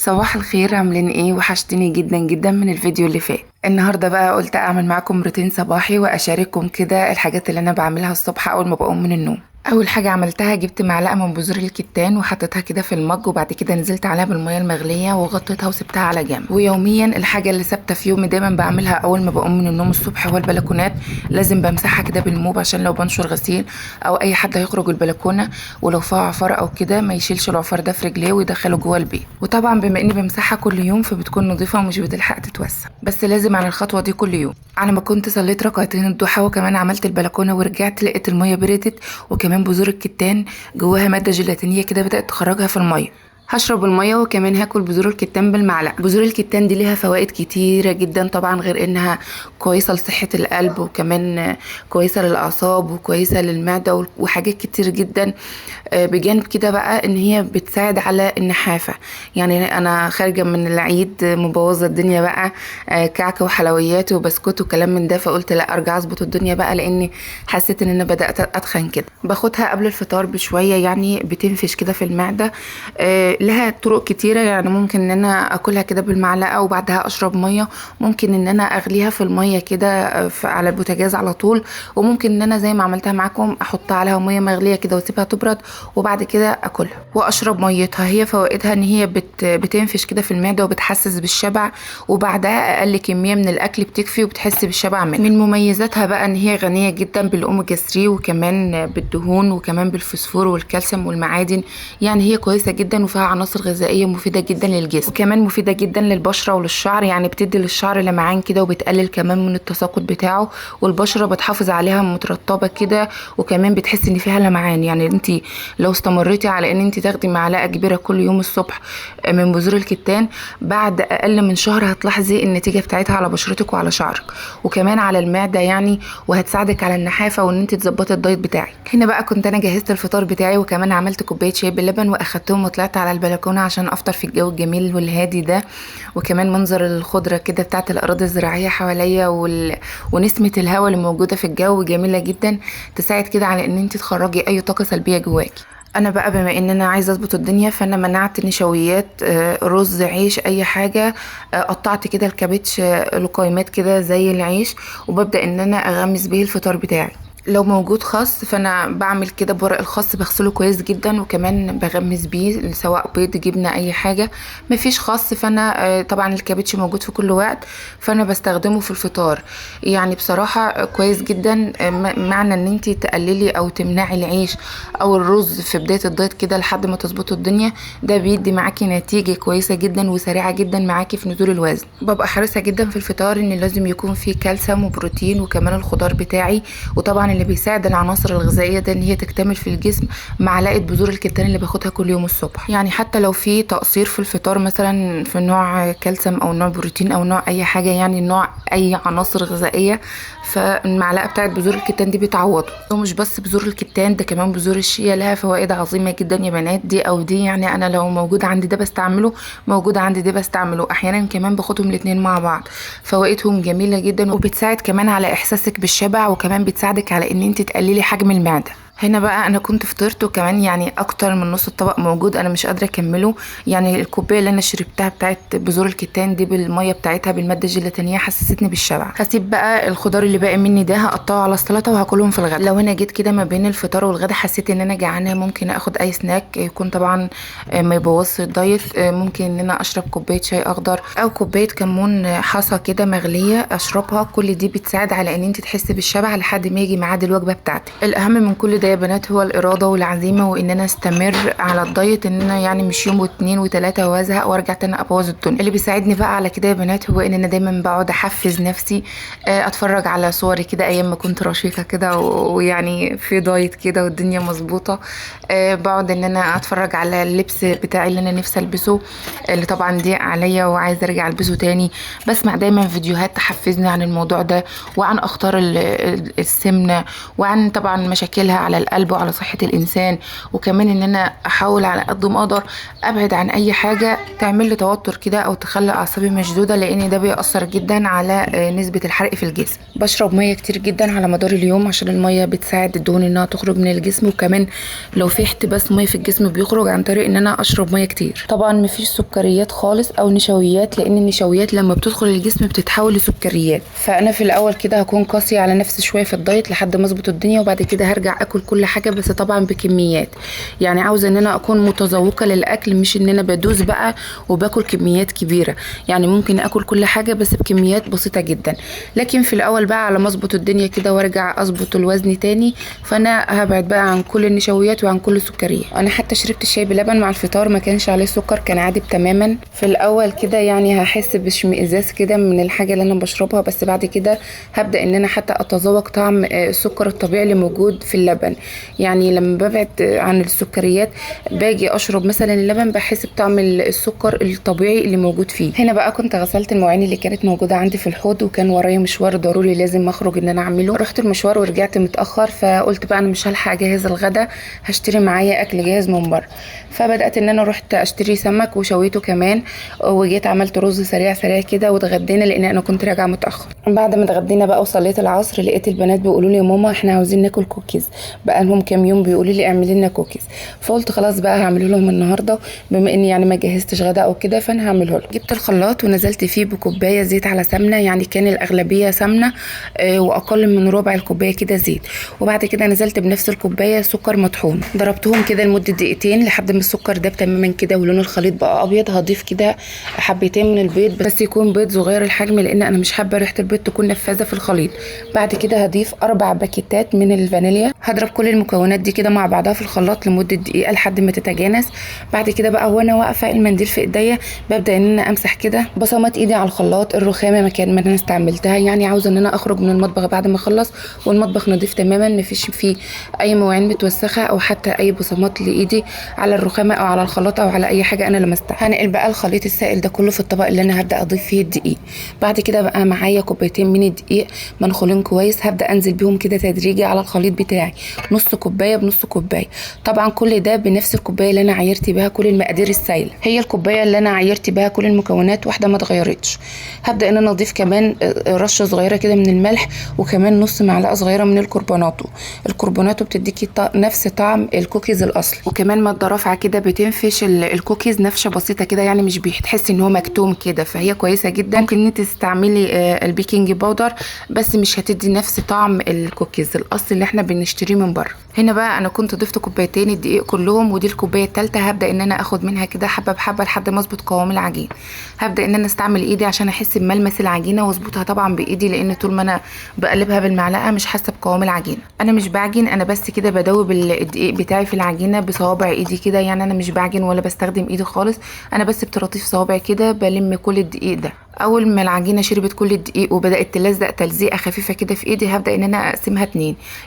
صباح الخير، عاملين ايه؟ وحشتني جدا جدا من الفيديو اللي فات. النهارده بقى قلت اعمل معاكم روتين صباحي واشارككم كده الحاجات اللي انا بعملها الصبح اول ما بقوم من النوم. اول حاجة عملتها جبت معلقه من بذور الكتان وحطيتها كده في المج، وبعد كده نزلت عليها بالمية المغليه وغطيتها وسبتها على جنب. ويوميا الحاجة اللي ثابتة في يومي دايما بعملها اول ما بقوم من النوم الصبح هو البلكونات، لازم بمسحها كده بالموب عشان لو بنشر غسيل او اي حد هيخرج البلكونه ولو فيها عفار او كده ما يشيلش العفار ده في رجليه ويدخله جوه البيت. وطبعا بما اني بمسحها كل يوم فبتكون نظيفة ومش بتلحق تتوسخ، بس لازم على الخطوة دي كل يوم. على ما كنت صليت ركعتين الضحى وكمان عملت البلكونه ورجعت لقيت المية بردت، وكمان بذور الكتان جواها مادة جيلاتينيه كده بدات تخرجها في المية. هشرب المية وكمان هاكل بذور الكتان بالمعلقه. بذور الكتان دي ليها فوائد كتيرة جدا طبعا، غير انها كويسة لصحة القلب وكمان كويسة للاعصاب وكويسة للمعدة وحاجات كتير جدا. بجانب كده بقى ان هي بتساعد على النحافه. يعني انا خارجه من العيد مبوظه الدنيا بقى، كعك وحلويات وبسكوت وكلام من ده، فقلت لا ارجع اظبط الدنيا بقى لاني حسيت ان انا بدات اتخن كده. باخدها قبل الفطار بشوية، يعني بتنفش كده في المعدة. لها طرق كتيرة، يعني ممكن ان انا اكلها كده بالمعلقة وبعدها اشرب مية، ممكن ان انا اغليها في المية كده على البوتاجاز على طول، وممكن ان انا زي ما عملتها معاكم احط عليها مية مغلية كده واسيبها تبرد وبعد كده اكلها واشرب ميتها. هي فوائدها ان هي بتنفش كده في المعدة وبتحسس بالشبع، وبعدها اقل كمية من الاكل بتكفي وبتحس بالشبع منها. من مميزاتها بقى ان هي غنية جدا بالاوميجا 3 وكمان بالدهون وكمان بالفوسفور والكالسيوم والمعادن، يعني هي كويسة جدا وفيها عناصر غذائية مفيدة جدا للجسم، وكمان مفيدة جدا للبشره وللشعر، يعني بتدي للشعر لمعان كده وبتقلل كمان من التساقط بتاعه، والبشره بتحافظ عليها مترطبه كده، وكمان بتحس ان فيها لمعان. يعني انت لو استمريتي على ان انت تاخدي معلقه كبيرة كل يوم الصبح من بذور الكتان، بعد اقل من شهر هتلاحظي النتيجة بتاعتها على بشرتك وعلى شعرك وكمان على المعدة يعني، وهتساعدك على النحافه وان انت تظبطي الدايت بتاعك. هنا بقى كنت انا جهزت الفطار بتاعي وكمان عملت كوباية شاي باللبن واخدتهم وطلعت على البلكونه عشان افطر في الجو الجميل والهادي ده، وكمان منظر الخضرة كده بتاعت الاراضي الزراعية حواليا ونسمه الهواء اللي موجودة في الجو جميلة جدا، تساعد كده على ان انت تخرجي اي طاقة سلبية جواكي. انا بقى بما ان انا عايزه اظبط الدنيا فانا منعت نشويات، رز، عيش، اي حاجة. قطعت كده الكابتش لقيمات كده زي العيش، وببدا ان انا اغمس بيه الفطار بتاعي. لو موجود خس فانا بعمل كده بورق الخس، بغسله كويس جدا وكمان بغمس بيه سواء بيض، جبنه، اي حاجة. مفيش خس فانا طبعا الكابتش موجود في كل وقت فانا بستخدمه في الفطار. يعني بصراحة كويس جدا، معنى ان انت تقللي او تمنعي العيش او الرز في بداية الدايت كده لحد ما تظبطوا الدنيا، ده بيدي معاكي نتيجة كويسة جدا وسريعة جدا معاكي في نزول الوزن. ببقى حريصة جدا في الفطار ان لازم يكون فيه كالسيوم وبروتين وكمان الخضار بتاعي، وطبعا اللي بيساعد العناصر الغذائية ده ان هي تكتمل في الجسم معلقه بذور الكتان اللي باخدها كل يوم الصبح. يعني حتى لو في تقصير في الفطار مثلا في نوع كالسيوم او نوع بروتين او نوع اي حاجة، يعني نوع اي عناصر غذائية، فالمعلقه بتاعت بذور الكتان دي بتعوضه. ومش بس بذور الكتان ده، كمان بذور الشيا لها فوائد عظيمة جدا يا بنات، دي او دي. يعني انا لو موجود عندي ده بستعمله، موجود عندي ده بستعمله، احيانا كمان باخدهم الاثنين مع بعض. فوائدهم جميلة جدا وبتساعد كمان على احساسك بالشبع، وكمان بتساعدك على ان انت تقللي حجم المعدة. هنا بقى انا كنت فطرت وكمان يعني اكتر من نص الطبق موجود، انا مش قادرة اكمله. يعني الكوباية اللي انا شربتها بتاعت بذور الكتان دي بالمية بتاعتها بالماده الجيلاتينيه حسستني بالشبع. هسيب بقى الخضار اللي باقي مني ده هقطعه على السلطة وهاكلهم في الغدا. لو انا جيت كده ما بين الفطار والغدا حسيت ان انا جعانة، ممكن اخد اي سناك يكون طبعا ما يبوظش الدايت. ممكن ان انا اشرب كوباية شاي اخضر او كوباية كمون حصى كده مغليه اشربها. كل دي بتساعد على ان انت تحسي بالشبع لحد ما يجي ميعاد الوجبة بتاعتك. الاهم من كل ده يا بنات هو الارادة والعزيمة، وان انا استمر على الدايت، ان انا يعني مش يوم واتنين وتلاتة وازهق وارجع تاني ابوظ الدنيا. اللي بيساعدني بقى على كده يا بنات هو ان انا دايما بقعد احفز نفسي، اتفرج على صوري كده ايام ما كنت رشيقه كده ويعني في دايت كده والدنيا مظبوطة. بقعد ان انا اتفرج على اللبس بتاعي اللي انا نفسي البسه، اللي طبعا ضيق عليا وعايزه ارجع البسه تاني. بسمع دايما فيديوهات تحفزني عن الموضوع ده وعن اخطار السمنة وعن طبعا مشاكلها على على القلب وعلى صحة الانسان، وكمان ان انا احاول على قد ما اقدر ابعد عن اي حاجة تعمل لي توتر كده او تخلي اعصابي مشدودة، لان ده بيأثر جدا على نسبه الحرق في الجسم. بشرب مية كتير جدا على مدار اليوم عشان المية بتساعد الدهون انها تخرج من الجسم، وكمان لو في احتباس مية في الجسم بيخرج عن طريق ان انا اشرب مية كتير. طبعا مفيش سكريات خالص او نشويات، لان النشويات لما بتدخل الجسم بتتحول لسكريات. فانا في الاول كده هكون قاسية على نفسي شوية في الدايت لحد ما اظبط الدنيا، وبعد كده هرجع اكل كل حاجة، بس طبعا بكميات. يعني عاوزه ان انا اكون متذوقه للاكل، مش ان انا بدوس بقى وباكل كميات كبيرة. يعني ممكن اكل كل حاجة بس بكميات بسيطة جدا، لكن في الاول بقى على ما اظبط الدنيا كده وارجع اظبط الوزن تاني، فانا هبعد بقى عن كل النشويات وعن كل السكريات. انا حتى شربت الشاي بلبن مع الفطار ما كانش عليه سكر، كان عادي تماما. في الاول كده يعني هحس باشمئزاز كده من الحاجة اللي انا بشربها، بس بعد كده هبدا ان انا حتى اتذوق طعم السكر الطبيعي اللي موجود في اللبن. يعني لما ببعد عن السكريات باجي اشرب مثلا اللبن بحس بطعم السكر الطبيعي اللي موجود فيه. هنا بقى كنت غسلت المواعين اللي كانت موجودة عندي في الحوض، وكان ورايا مشوار ضروري لازم اخرج ان انا اعمله. رحت المشوار ورجعت متاخر، فقلت بقى انا مش هلحق اجهز الغدا، هشتري معايا اكل جاهز من بره. فبدات ان انا رحت اشتري سمك وشويته كمان، وجيت عملت رز سريع سريع كده واتغدينا لان انا كنت راجعه متاخر. بعد ما اتغدينا بقى وصليت العصر، لقيت البنات بيقولوا لي يا ماما احنا عاوزين ناكل كوكيز، بقى لهم كام يوم بيقولوا لي اعملي لنا كوكيز. فقلت خلاص بقى هعمله لهم النهارده، بما اني يعني ما جهزتش غدا او كده فانا هعمله لهم. جبت الخلاط ونزلت فيه بكوبايه زيت على سمنه، يعني كان الاغلبية سمنه واقل من ربع الكوباية كده زيت. وبعد كده نزلت بنفس الكوباية سكر مطحون، ضربتهم كده لمدة دقيقتين لحد ما السكر داب تماما كده ولون الخليط بقى ابيض. هضيف كده حبتين من البيض، بس يكون بيض صغير الحجم لان انا مش حابة ريحه البيض تكون نفاذه في الخليط. بعد كده هضيف 4 باكيتات من الفانيليا، هضرب كل المكونات دي كده مع بعضها في الخلاط لمدة دقيقة لحد ما تتجانس. بعد كده بقى وانا واقفة المنديل في ايديا ببدا ان انا امسح كده بصمات ايدي على الخلاط، الرخامه مكان ما انا استعملتها. يعني عاوزه ان انا اخرج من المطبخ بعد ما اخلص والمطبخ نظيف تماما، مفيش فيه اي مواعين متوسخه او حتى اي بصمات لايدي على الرخامه او على الخلاط او على اي حاجة انا لمستها. هنقل بقى الخليط السائل ده كله في الطبق اللي انا هبدا اضيف فيه الدقيق. بعد كده بقى معايا كوبايتين من الدقيق منخولين كويس، هبدا انزل بيهم كده تدريجي على الخليط بتاعي، نص كوباية بنص كوباية. طبعا كل ده بنفس الكوباية اللي انا عايرت بيها كل المقادير السائلة، هي الكوباية اللي انا عايرت بيها كل المكونات، واحدة ما اتغيرتش. هبدا ان انا اضيف كمان رشه صغيرة كده من الملح، وكمان نص معلقه صغيرة من الكربوناتو. الكربوناتو بتديكي نفس طعم الكوكيز الاصلي، وكمان مادة رافعه كده بتنفش الكوكيز نفشه بسيطة كده، يعني مش بتحسي ان هو مكتوم كده، فهي كويسة جدا. ممكن ان انت تستعملي ال baking powder بس مش هتدي نفس طعم الكوكيز الاصلي اللي احنا بنشتريه من بره. هنا بقى انا كنت ضفت كوبايتين الدقيق كلهم، ودي الكوباية الثالثة هبدا ان انا اخد منها كده حبه بحبه لحد ما اظبط قوام العجين. هبدا ان انا استعمل ايدي عشان احس بملمس العجينة واظبطها طبعا بايدي، لان طول ما انا بقلبها بالمعلقه مش حاسه بقوام العجينة. انا مش بعجن، انا بس كده بدوب الدقيق بتاعي في العجينة بصوابع ايدي كده، يعني انا مش بعجن ولا بستخدم ايدي خالص، انا بس بطراطيف صوابعي كده بلم كل الدقيق ده. اول ما العجينة شربت كل الدقيق وبدات تلزق تلزيقه خفيفة كده في ايدي، هبدا ان انا اقسمها 2،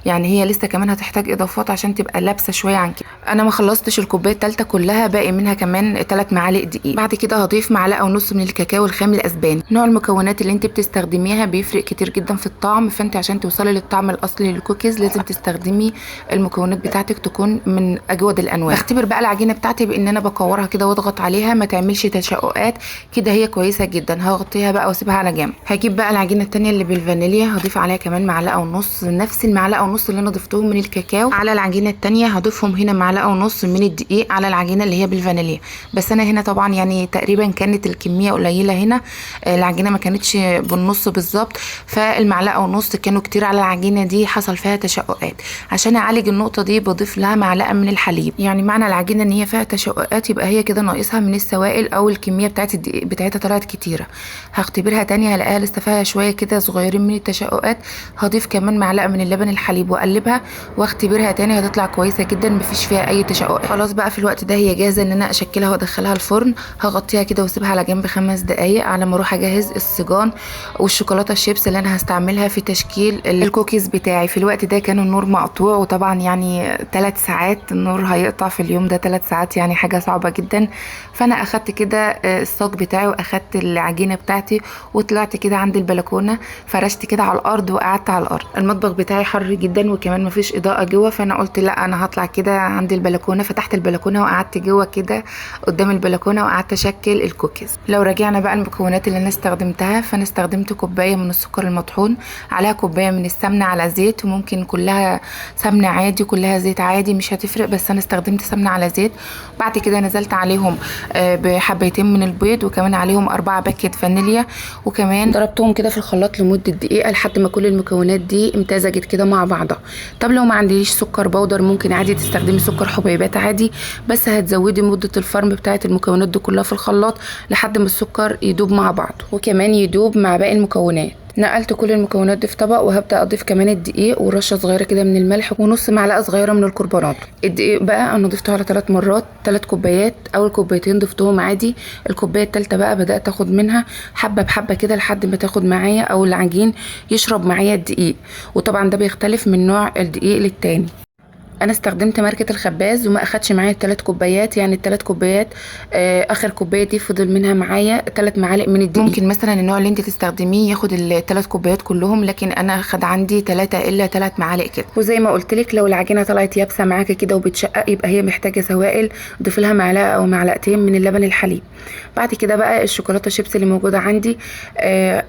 يعني هي لسه كمان هتحتاج اضافات عشان تبقى لابسه شوية عن كده. انا ما خلصتش الكوباية الثالثة كلها، باقي منها كمان 3 معالق دقيق. بعد كده هضيف معلقه ونص من الكاكاو الخام الاسباني. نوع المكونات اللي انت بتستخدميها بيفرق كتير جدا في الطعم، فانت عشان توصلي للطعم الاصلي للكوكيز لازم تستخدمي المكونات بتاعتك تكون من اجود الانواع. بختبر بقى العجينة بتاعتي بان انا بكورها كده واضغط عليها ما تعملش تشققات كده، هي كويسة جدا. هغطيها بقى واسيبها على جنب. هجيب بقى العجينة الثانية اللي بالفانيليا، هضيف عليها كمان معلقه ونص، نفس المعلقة ونص اللي انا ضفتهم من الكاكاو على العجينة الثانية هضيفهم هنا معلقه ونص من الدقيق على العجينة اللي هي بالفانيليا. بس انا هنا طبعا يعني تقريبا كانت الكمية قليله، هنا العجينة ما كانتش بالنص بالظبط، فالمعلقه ونص كانوا كتير على العجينة دي، حصل فيها تشققات. عشان اعالج النقطة دي بضيف لها معلقه من الحليب. يعني معنى العجينة ان هي فيها تشققات يبقى هي كده ناقصها من السوائل او الكمية بتاعت الدقيق بتاعتها طلعت كتيرة. هختبرها تاني هلاقيها لسه فيها شوية كده صغيرين من التشققات، هضيف كمان معلقه من اللبن الحليب واقلبها واختبرها تاني، هتطلع كويسة جدا مفيش فيها فيها اي تشققات. خلاص بقى في الوقت ده هي جاهزة ان انا اشكلها وادخلها الفرن. هغطيها كده واسيبها على جنب 5 دقايق على ما اروح اجهز السجان والشوكولاته الشيبس اللي انا هستعملها في تشكيل الكوكيز بتاعي. في الوقت ده كان النور مقطوع، وطبعا يعني 3 ساعات النور هيقطع في اليوم ده، 3 ساعات يعني حاجة صعبة جدا. فانا اخدت كده الصاج بتاعي واخدت العجينة بتاعتي وطلعت كده عند البلكونه، فرشت كده على الارض وقعدت على الارض. المطبخ بتاعي حر جدا وكمان مفيش اضاءه جوه، فانا قلت لا انا هطلع كده عند البلكونه. فتحت البلكونه وقعدت جوه كده قدام البلكونه وقعدت اشكل الكوكيز. لو رجعنا بقى المكونات اللي انا استخدمتها، فانا استخدمت كوباية من السكر المطحون، عليها كوباية من السمنة على زيت، وممكن كلها سمنه عادي كلها زيت عادي مش هتفرق، بس انا استخدمت سمنه على زيت. بعد كده نزلت عليهم بحبيتين من البيض، وكمان عليهم 4 باكيت فانيليا، وكمان ضربتهم كده في الخلاط لمدة دقيقة لحد ما كل المكونات دي امتزجت كده مع بعضها. طب لو ما عنديش سكر بودر ممكن عادي تستخدمي سكر حبيبات عادي، بس هتزودي مده الفرم بتاعه المكونات دي كلها في الخلاط لحد ما السكر يدوب مع بعضه وكمان يدوب مع باقي المكونات. نقلت كل المكونات دي في طبق، وهبدا اضيف كمان الدقيق ورشه صغيرة كده من الملح ونص معلقه صغيرة من الكربونات. الدقيق بقى انا ضفته على 3 مرات، 3 كوبايات. اول كوبايتين ضفتهم عادي، الكوباية الثالثة بقى بدات اخد منها حبه بحبه كده لحد ما تاخد معايا او العجين يشرب معايا الدقيق، وطبعا ده بيختلف من نوع الدقيق للتاني. انا استخدمت ماركة الخباز وما اخدش معايا 3 كوبايات، يعني 3 كوبايات اخر كوباية دي فضل منها معايا 3 معالق من الدقيق. ممكن مثلا النوع اللي انت تستخدميه ياخد ال3 كوبايات كلهم، لكن انا خد عندي 3 الا 3 معالق كده. وزي ما قلت لك لو العجينة طلعت يابسة معاكي كده وبتشقق يبقى هي محتاجه سوائل، ضيف لها معلقه او معلقتين من اللبن الحليب. بعد كده بقى الشوكولاتة شيبس اللي موجودة عندي،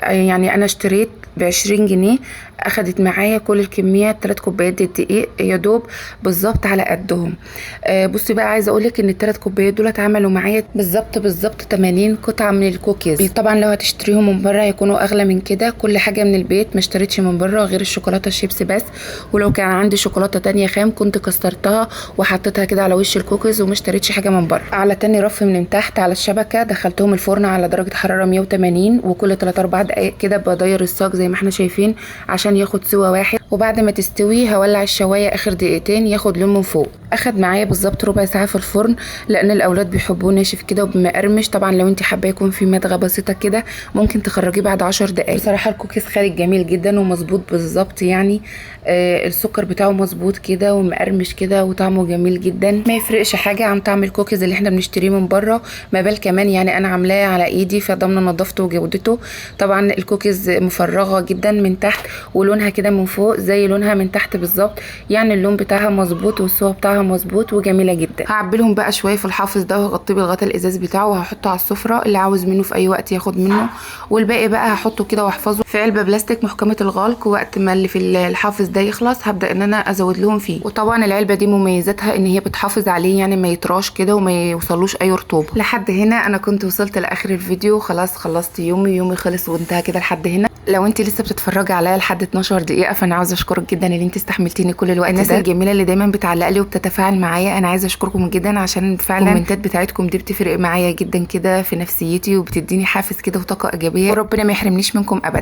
يعني انا اشتريت ب20 جنيه، اخدت معايا كل الكمية 3 كوبايات الدقيق يا دوب بالظبط على قدهم. بصي بقى عايزه اقولك ان ال3 كوبايات دول اتعملوا معايا بالظبط بالظبط 80 قطعه من الكوكيز. طبعا لو هتشتريهم من بره هيكونوا اغلى من كده، كل حاجة من البيت ما اشتريتش من بره غير الشوكولاتة الشيبس بس، ولو كان عندي شوكولاتة تانية خام كنت كسرتها وحطيتها كده على وش الكوكيز وما اشتريتش حاجة من بره. على تاني رف من تحت على الشبكة دخلتهم الفرن على درجه حرارة 180، وكل 3-4 دقائق كده بدير الصاج زي ما احنا شايفين عشان ياخد سوا واحد. وبعد ما تستوي هولع الشوايه اخر دقيقتين ياخد لون من فوق. اخد معايا بالظبط ربع ساعة في الفرن لان الاولاد بيحبوه ناشف كده ومقرمش. طبعا لو انت حابة يكون في مدغه بسيطة كده ممكن تخرجيه بعد 10 دقائق. بصراحة الكوكيز خارج جميل جدا ومظبوط بالظبط، يعني السكر بتاعه مظبوط كده ومقرمش كده وطعمه جميل جدا، ما يفرقش حاجة عن طعم الكوكيز اللي احنا بنشتريه من بره، ما بال كمان يعني انا عاملاه على ايدي فضامنه نظافته وجودته. طبعا الكوكيز مفرغة جدا من تحت ولونها كده من فوق زي لونها من تحت بالظبط، يعني اللون بتاعها مظبوط والسوا بتاعها مظبوط وجميلة جدا. هعبلهم بقى شوية في الحافظ ده وهغطيه بالغطا الازاز بتاعه وهحطه على السفرة، اللي عاوز منه في اي وقت ياخد منه، والباقي بقى هحطه كده واحفظه في علبة بلاستيك محكمة الغلق. وقت ما اللي في الحافظ ده يخلص هبدا ان انا ازود لهم فيه. وطبعا العلبة دي مميزاتها ان هي بتحافظ عليه، يعني ما يطراش كده وما يوصلوش اي رطوبة. لحد هنا انا كنت وصلت لاخر الفيديو، خلاص خلصت يومي خلص وانتهى كده لحد هنا. لو انت لسه بتتفرجي عليا لحد 12 دقيقة فانا عاوزه اشكرك جدا ان انت استحملتيني كل الوقت. الناس الجميلة اللي دايما بتعلق لي وبتتفاعل معايا انا عايزه اشكركم جدا، عشان فعلا الكومنتات بتاعتكم دي بتفرق معايا جدا كده في نفسيتي وبتديني حافز كده وطاقة ايجابية، وربنا ما يحرمنيش منكم ابدا.